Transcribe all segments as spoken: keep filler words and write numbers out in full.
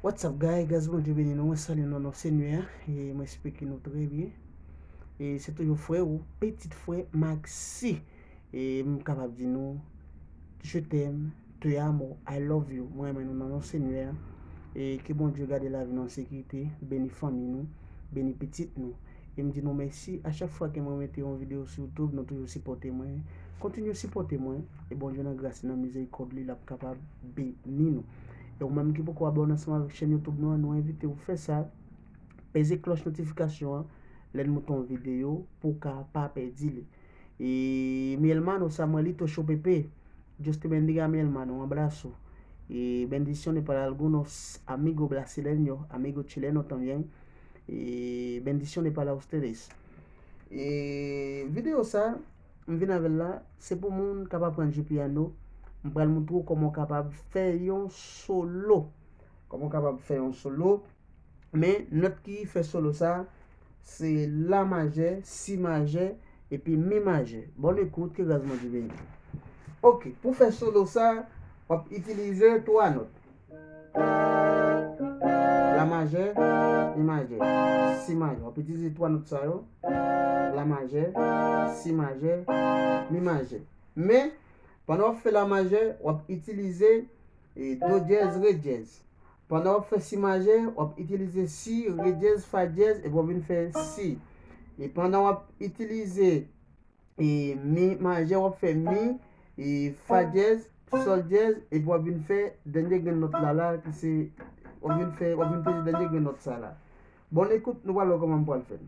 What's up, guys? Gras Bondye beni nou. Mwen salye nou nan non Senyè a. E mwen espere ke nou trè byen. E se toujou frè ou, pitit frè Maxi. E m kapab di nou, je t'aime, te amo, I love you. Mwen renmen nou nan non Senyè a. E ke Bondye gade lavi nou an sekirite, beni fanmi nou, beni pitit nou. E m di nou mèsi a chak fwa ke mwen mete yon videyo sou YouTube, nou toujou sipòte mwen. Kontinye sipòte mwen, e Bondye nan gras li, nan mizerikòd li, l ap kapab beni nou. E ou menm ki poko abòne ansanm avèk chèn YouTube nou an, nou envite w fè sa. Peze klòch notifikasyon an lè n monte yon videyo pou w ka pa pèdi li. E Mielmano, sa mwen li to cho pepe. Dios te bendiga, mi hermano, un abrazo. Y bendiciones para algunos, amigo brasileño, amigo chileno también. Y bendiciones para ustedes. E videyo sa, m vin avè l la, se pou moun k ap aprann jwe pyano. M pral montre w kòman w kapab fè yon solo. Kòman w kapab fè yon solo. Men, nòt ki fè solo sa, se la majè, si majè, epi mi majè. Bonne écoute, ke gras Bondye beni. Ok, pou fè solo sa, w ap itilize twa nòt. La majè, mi majè, si majè. W ap itilize twa nòt sa yo. La majè, si majè, mi majè. Men, pandan w ap fè la majè, w ap itilize, e, do dyèz, re dyèz. Pandan w ap fè si majè, w ap itilize si, re dyèz, fa dyèz, epi w ap vin fè si. E pandan w ap itilize, e, mi majè, w ap fè mi, e, fa dyèz, sòl dyèz, epi w ap vin fè dènye grenn nòt la la, ki se, w ap vin fè, w ap vin peze dènye grenn nòt sa la. Bonne écoute, nou pral wè kòman m pral fè l.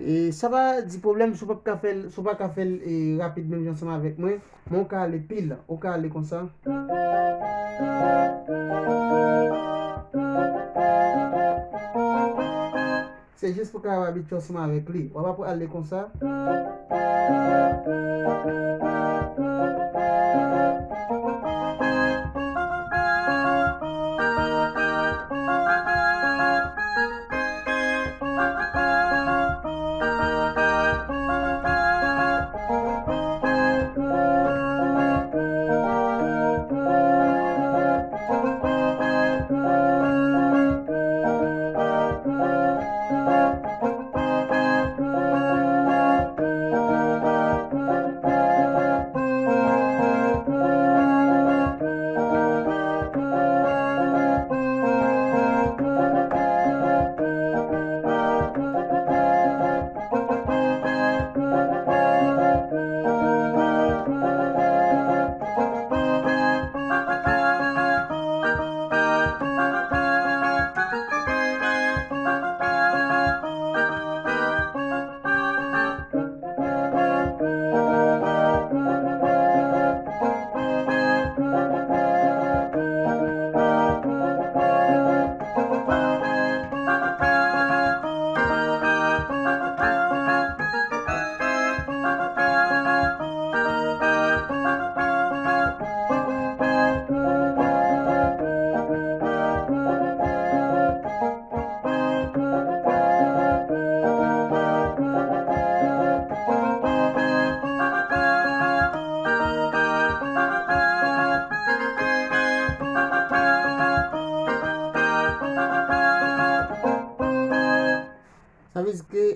E sa pa di pwoblèm si w p ap ka fè l, si w pa ka fè l, e, rapid menm jan ansanm avèk mwen, men w ka ale pi lan, ou ka ale konsa. Se jis pou w ka abitye ansanm avèk li. W ap apre ale konsa.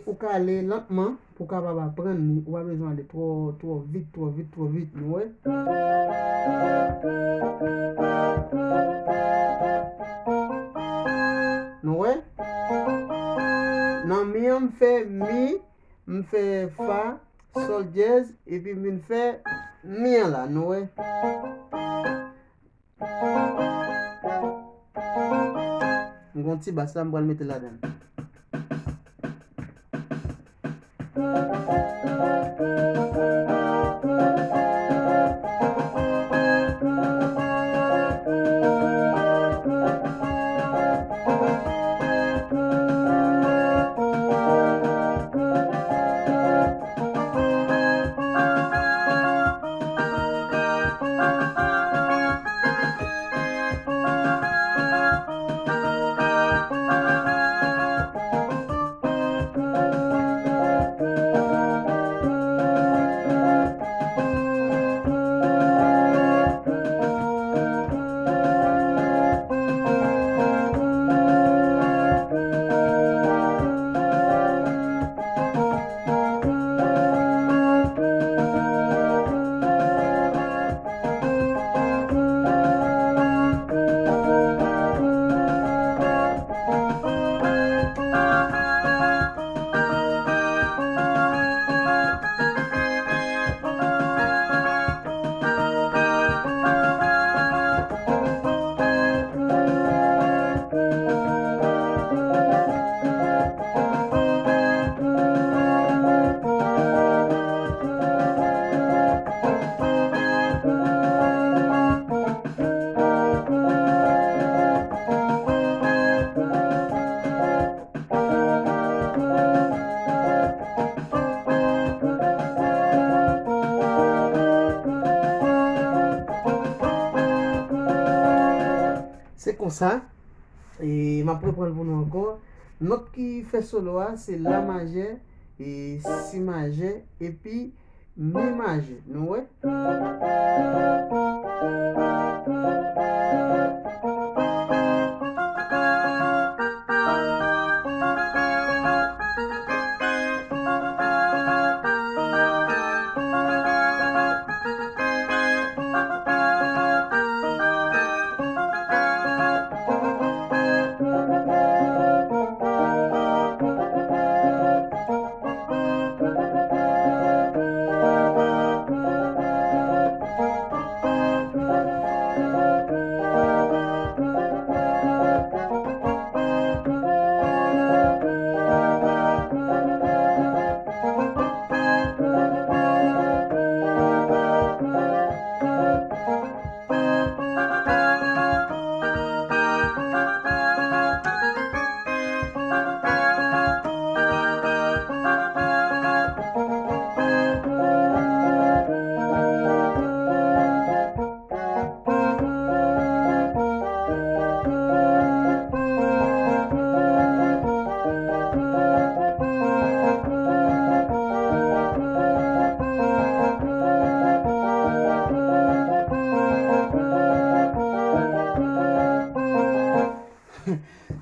Ou ka ale lantman pou w kapab aprann li. Ou pa bezwen ale twò, twò vit, twò vit, twò vit. Nou wè? Nou wè? Nan mi an, m fè mi, m fè fa, sòl dyèz, epi m vin fè mi an la. Nou wè? M gon ti bas la, m pral mete ladan l. Se konsa, e, m ap reprann pou nou ankò. Nòt ki fè solo a, se la majè, e, si majè, epi mi majè. Nou wè?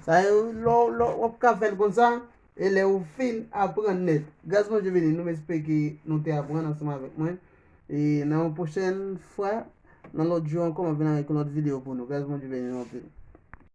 Sa yo, lè w, lè w ap ka fè l konsa, e lè ou fin aprann nèt. Gras Bondye beni nou, m espere ke nou te aprann ansanm avèk mwen. E nan yon pwochèn fwa, nan lòt jou ankò, m ap vin avèk yon lòt videyo pou nou. Gras Bondye beni nou anpil.